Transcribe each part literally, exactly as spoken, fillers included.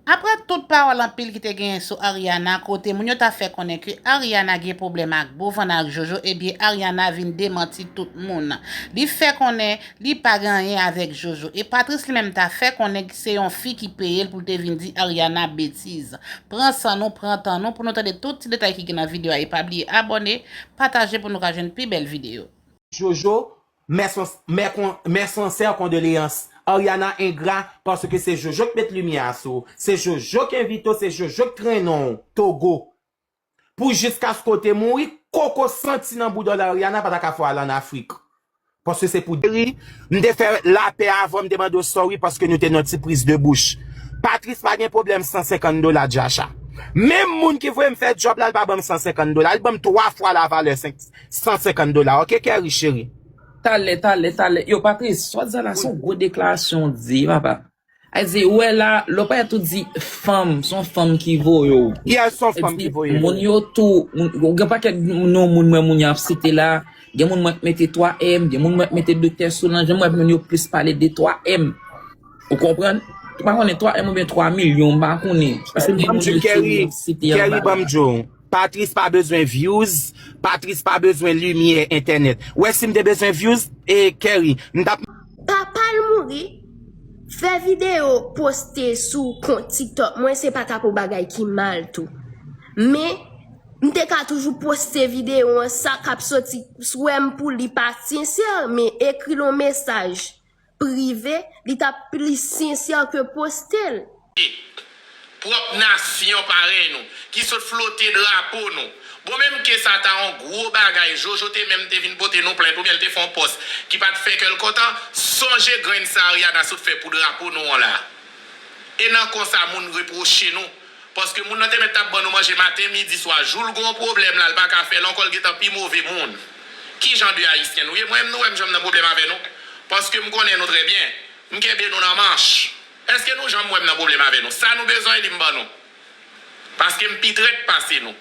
Apre tout pawòl anpil ki te genyen sou Ariana, kote moun yo ta fè konnen ke Ariana gen pwoblèm ak Bovan ak Jojo, ebyen Ariana vin demanti tout moun. Li fè konnen li pa gen anyen avèk Jojo. E Patrice li menm ta fè konnen se yon fi ki peye l pou l te vin di Ariana betiz. Pran san nou, pran tan nou pou nou tande tout ti detay ki gen nan videyo a. E pa bliye abòne, pataje pou nou ka jwenn pi bèl videyo. Jojo, mes, mes, mes sincères condoléances. Ariana engra paske se Jojo k met limyè a sou ou. Se Jojo k envite w, se Jojo k trennen w Togo. Pou jiskaske w te mouri, koko santi nan bouda w la Ariana pa ta ka fè w al ann Afrik. Paske se pou deri, m te fè lapè avan, m te mande w sorry paske nou te nan ti priz de bouch. Patrice pa gen pwoblèm san senkant dola Djacha. Menm moun ki voye m fè djòb la, li pa ban m san senkant dola, li ban m twa fwa lavalè san senkant dola, oke Kerry cheri? Talè, talè, talè. Yo, Patrice, swadizan la se yon gwo deklarasyon w di, papa. Ay di, ou wè la, lè w parèt ou di fanm, se yon fanm ki voye w. Yes, se yon fanm ki voye m. Moun yo tou, ou gen pakèt non moun mwen moun yo ap site la, gen moun mwen k mete twa M, gen moun mwen k mete Doktè Solange, men mwen moun yo plis pale de twa M. Ou konprann? Ou pa konnen twa M oubyen twa milyon, m pa konnen. Paske m gen moun yo tou moun yo ap site anba la. Patrice pa bezwen views, Patrice pa bezwen limyè entènèt. Ou wè si m te bezwen views, e Kerry, m t ap. Papa l mouri, fè videyo poste sou kont TikTok mwen se pa t ap yon bagay ki mal tou. Men, m te ka toujou poste videyo an, sa k ap soti sou M pou li pa sensè, men ekri l yon mesaj prive, li t ap plis sensè ke poste l. Pwòp nasyon parèy nou, ki sot flote drapo nou. Bon menm ke sa ta yon gwo bagay, Jojo te menm te vin pote nou plent oubyen l te fè yon pòs ki pa t fè kè l kontan, sonje grenn sa Ariana sot fè pou drapo nou an la. E nan konsa moun repwoche nou, paske moun nan te mèt t ap ban nou manje maten, midi, swa, jou l gon pwoblèm la, l pa ka fè l ankò, l gentan pi move moun. Ki jan de ayisyen nou ye? Mwen menm nou wè m janm nan pwoblèm avè nou? Paske m konnen nou trè byen. M kenbe nou nan manch. Èske nou janm wè m nan pwoblèm avè nou? Sa nou bezwen li m ban nou. Paske m pi trèt pase nou.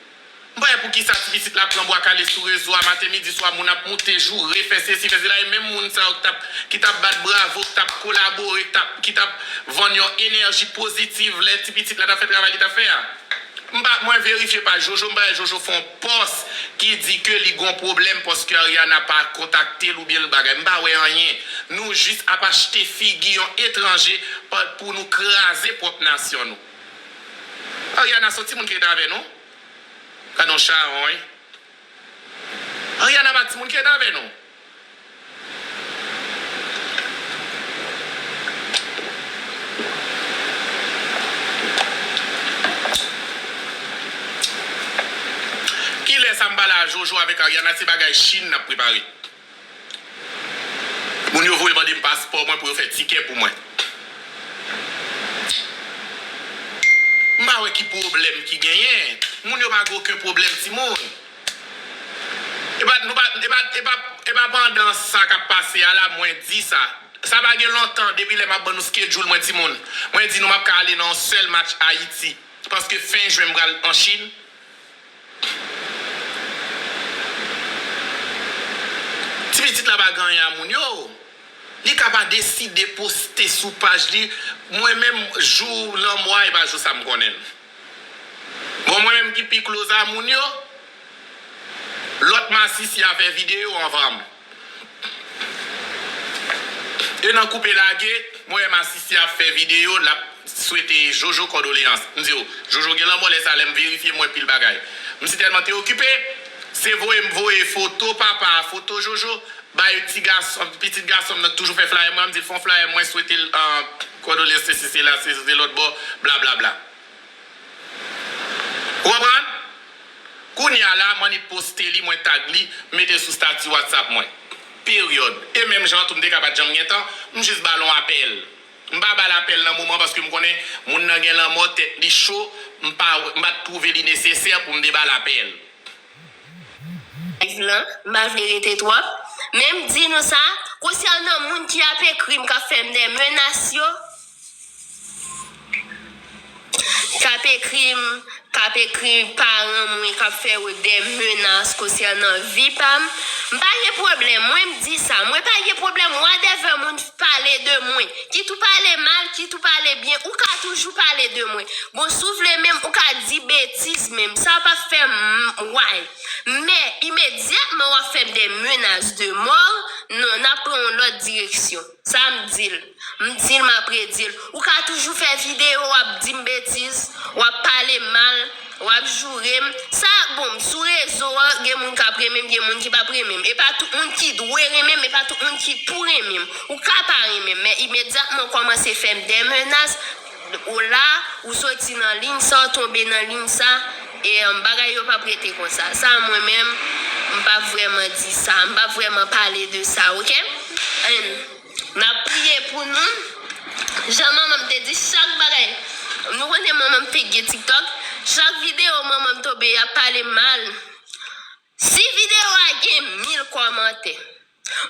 M pa wè poukisa ti pitit la pran bwa kale sou rezo a maten midi swa moun ap moute joure fè sesi fè sela e menm moun sa yo ki t ap ki t ap bat bravo, ki t ap kolabore, ki t ap ki t ap vann yon enèji pozitiv lè ti pitit la t ap fè travay li t ap fè a. M pa mwen verifye pa Jojo, m pa wè Jojo fè yon pòs ki di ke li gon pwoblèm paske Ariana pa kontakte l oubyen l bagay. M pa wè anyen. Nou jis ap achte figi yon etranje pou nou kraze pwòp nasyon nou. Ariana se yon timoun ki rete avè nou. Gad yon chawony. Ariana pa timoun ki rete avè nou. Kilè sa m pale a Jojo avèk Ariana se bagay Chin n ap prepare. Moun yo voye mande m paspò mwen pou yo fè tikè pou mwen. M pa wè ki pwoblèm ki genyen. Moun yo pa gen okenn pwoblèm timoun. E pa nou pa e pa e pa e pa pandan sa k ap pase a la mwen di sa. Sa pa gen lontan depi lè m ap ban nou schedule mwen timoun. Mwen di nou m ap ka ale nan yon sèl match Ayiti. Paske fen jen m pral an Chin. Ti pitit la pa gen anyen a moun yo. Li ka pa deside poste sou paj li. Mwen menm jou lanmò a e pa jou sa m konnen l. Bon mwen menm ki pi close a moun yo. Lòt masisi a fè videyo anvan m. E nan koupe lage, mwen wè masisi a ap fè videyo, l ap swete Jojo kondoleyans. M di w, Jojo gen lanmò lè sa lè m verifye m wè pil bagay. M sitèlman te okipe, se voye m voye foto papa a, foto Jojo, bay ti gason, pitit gason m nan k toujou fè flayè mwen, m di l fè yon flayè mwen swete l kondoleyans sesi sela, sesi lòtbò, blablabla. Ou konprann? Kounye a la, m annik poste li, mwen tag li, m mete l sou stati WhatsApp mwen. Peryòd. E menm jan an tou, m te ka pa t janm gen tan, m jis ba l yon apèl. M pa ba l apèl nan moman paske m konnen moun nan gen lanmò, tèt li cho, m pa, m pa t twouve li nesesè pou m te ba l apèl. Live lan, m pa vle rete twòp, men m di nou sa, konsènan moun ki ap ekri m, k ap fè m de menas yo, k ap ekri m, k ap ekri paran mwen, k ap fè yo de menas konsènan vi pa m, M pa gen pwoblèm, mwen m di sa. Mwen pa gen pwoblèm, whatever moun pale de mwen. Kit ou pale mal, kit ou pale byen, ou ka toujou pale de mwen. Bon, si w vle menm, ou ka di betiz menm. Sa p ap fè m why. Men, imedyatman w ap fè m de menas de mò, non, n ap pran yon lòt direksyon. Sa m di l. M di l, m ap redi l. Ou ka toujou fè videyo, w ap di m betiz, w ap pale m mal, w ap joure m. Sa, bon, sou rezo an, gen moun k ap renmen m, gen moun ki p ap renmen m. E pa tout moun ki dwe renmen m, e pa tout moun ki pou renmen m. Ou ka pa renmen m, men imedyatman w kòmanse fè m de menas, ou la, ou soti nan liy sa, w tonbe nan liy sa, e, um, bagay yo p ap rete konsa. Sa, mwen menm, m p ap vrèman di sa, m p ap vrèman pale de sa, oke? And N ap priye pou nou. Jan manman m te di chak bagay. Nou konnen manman m fek gen TikTok. Chak videyo manman m tonbe, y ap pale mal. Si videyo a gen mil kòmantè,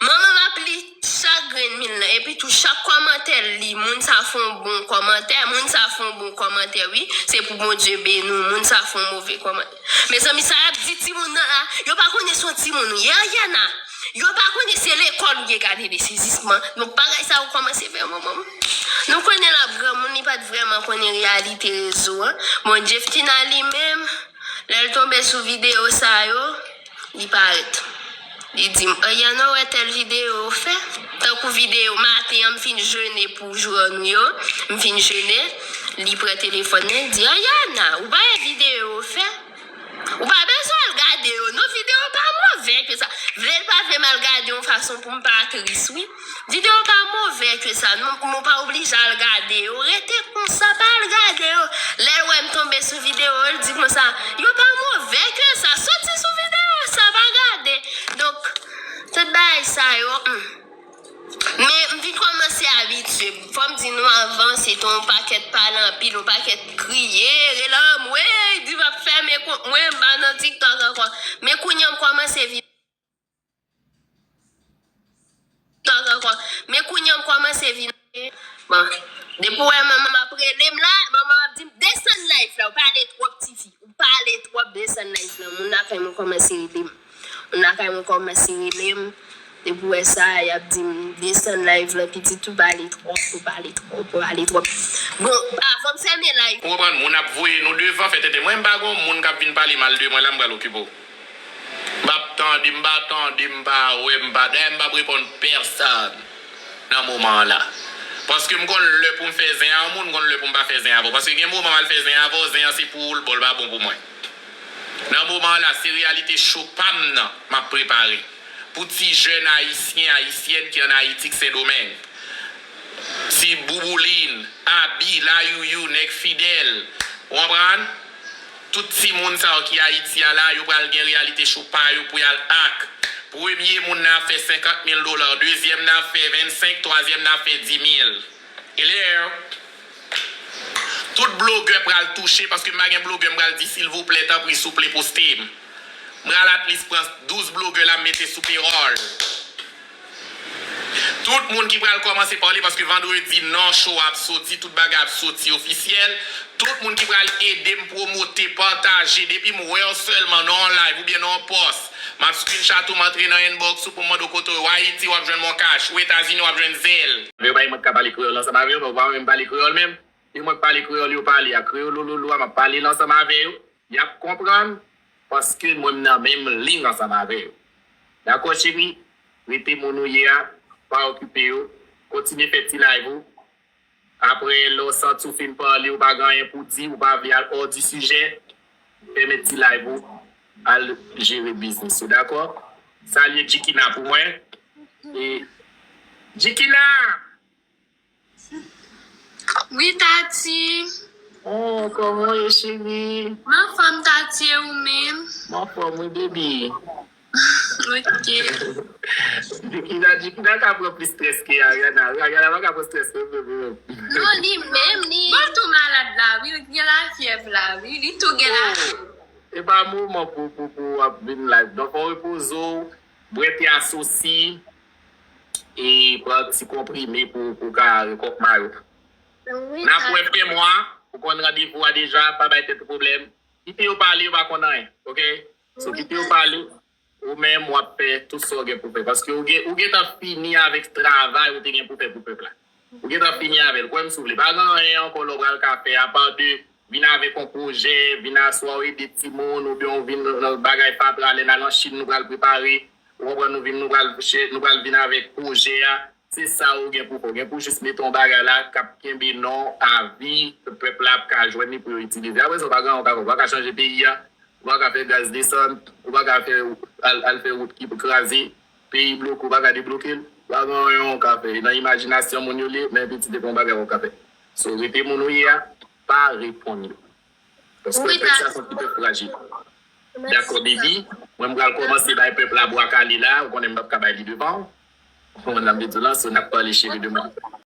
manman m ap li chak grenn mil lan. Epi tou, chak kòmantè l li, moun sa fè yon bon kòmantè, moun sa fè yon bon kòmantè, wi. Se pou Bondye beni w, moun sa fè yon move kòmantè. Mezanmi, sa y ap di timoun nan la, yo pa konnen se yon timoun ou ye, Ariana. Yo pa konnen se lekòl ou ye, gade de sezisman. Donk, bagay sa yo kòmanse fè manman m. Nou konnen l ap granmoun, li pa t vrèman konnen reyalite rezo an. Bon, Jeftina li menm, lè l tonbe sou videyo sa yo, li parèt. Li di m, "Ariana, ou wè tèl videyo ou fè?" Tankou videyo maten an, m fin jene pou jou an nou yo. M fin jene, li pran telefòn nan, li di, "Ariana, ou pa wè videyo ou fè?" Ou pa bezwen al gade yo, non, videyo pa move ke sa. Vle l pa vle m al gade yon fason pou m pa tris, wi. Videyo pa move ke sa, non, m pa oblije al gade yo. Rete konsa, pa al gade yo. Lè l wè m tonbe sou videyo, l di konsa, "Yo pa move ke sa, soti sou videyo sa, pa gade." Donk, tout bagay sa yo, hmm. Men m vin kòmanse abitye. Fò m di nou avan, se te yon pakèt pale anpil, yon pakèt kriye, rele anmwey, di m ap fèmen kont mwen, m pa nan TikTok ankò. Men kounye a m kòmanse vin TikTok ankò. Men kounye a m kòmanse vin. Bon, depi w wè manman m ap rele m la, manman m ap di m, "Desann live la, ou pale twòp, tifi. Ou pale twòp, desann live la." Moun lakay mwen kòmanse rele m. Moun lakay mwen kòmanse rele m. Depi w wè sa, y ap di m, "Desann live la, pitit, ou pale twòp, ou pale twòp, ou pale twòp." Bon, avan m fèmen live. Ou konprann, moun ap voye nou devan, fè tenten. Mwen, m pa gon moun k ap vin pale mal de mwen la, m pral okipe w. M p ap tande, m pa tande, m pa wè, m pa, dayè, m p ap reponn pèsonn nan moman an la. Paske m konn lè pou m fè zen a yon moun, m konn lè pou m pa fè zen avè w. Paske gen moman m al fè zen avè w, zen an se pou ou l bon, l pa bon pou mwen. Nan moman an la, se reyalite cho pa m nan m ap prepare pou ti jèn ayisyen, ayisyèn ki ann Ayiti, k Sendomeng. Ti Bouboulin, Abi, Layouyou, Nèg Fidèl, ou konprann? Tout timoun sa yo ki Ayiti a la, yo pral gen reyalite cho pa yo pou y al ak. Premye moun nan ap fè senkant mil dola, dezyèm nan ap fè vennsenk, twazyèm nan ap fè di mil. Hello? Tout blogè pral touche, paske m pa gen blogè m pral di, "Silvouplè, tanpri, souple, poste m." M pral at least pran douz blogè la, m mete sou payroll. Tout moun ki pral kòmanse pale, paske vandredi, non, show ap soti, tout bagay ap soti ofisyèl. Tout moun ki pral ede m pwomote, pataje, depi m wè w sèlman nan yon live oubyen nan yon pòs, m ap screenshot ou, m antre nan inbox ou pou m mande w kote w ye. Ou Ayiti, w ap jwenn Moncash. Ou Etazini, w ap jwenn Zelle. Yo pa gen moun k ka pale kreyòl ansanm avè yo, men ou pa menm pale kreyòl menm. E mwen k pale kreyòl yo pale a, kreyolololo a, m ap pale l ansanm avè yo. Y ap konprann, paske mwen m nan menm liy ansanm avè yo. Dakò, cheri? Rete moun ou ye a, pa okipe yo. Kontinye fè ti live ou. Apre, lè w santi w fin pale, ou pa gen anyen pou di, ou pa vle al hors du sujet, fèmen ti live ou, al jere biznis ou, dakò? Salye Jikina pou mwen. E, Jikina! Wi, Tati. Oh, kòman w ye, cheri? M anfòm, Tati, e ou menm? M anfòm, wi, baby. Ok. Jikina, Jikina ka pran plis strès ke Ariana. Ariana pa ka pran strès non, baby. Non, li menm, li. Bon, tou malad la, wi, li gen lafyèv la, wi, li tou gen lafyèv. Oh, e pa moman pou, pou, pou w ap vin live. Donk, fò w repoze w, bwè te asosi, e pran ti konprime pou, pou w ka rekòk mayo. Wi, n ap wè fen mwa, ou konn randevou a deja, pa bay tèt ou pwoblèm. Kite yo pale, yo pa konn anyen, ok? So, kite yo pale. Ou menm w ap fè tout sa w gen pou fè. Paske ou gen, ou gentan fini avèk travay ou te gen pou fè pou pèp la. Ou gentan fini avè l. Kwè m si w vle. Pa gen anyen ankò lè w pral ka fè apa de vin avèk yon pwojè, vin aswè w ede timoun, oubyen w vin nan bagay fatra, lè n al an Chin nou pral prepare. Ou konprann, nou vin, nou pral, nou pral vin avèk pwojè a. Se sa ou gen pou fè. Ou gen pou jis mete yon bagay la k ap kenbe non avi, pèp la ap ka jwenn li pou yo itilize. Apre sa, ou pa gen anyen ou ka fè. Ou pa ka chanje peyi a, ou pa ka fè gaz desann, ou pa ka fè al, al fè wout ki kraze, peyi bloke, ou pa ka debloke l. Ou pa gen anyen ou ka fè. E nan imajinasyon moun yo li ye, men pitit e pa yon bagay ou ka fè. So, rete moun ou ye a, pa reponn yo. Paske pèp sa se yon ti pèp frajil. Dakò, baby. Mwen, m pral kòmanse bay pèp la bwa kale la. Ou konnen m p ap ka bay li devan. Ou konprann sa m vle di w lan, so n ap pale cheri de mwen.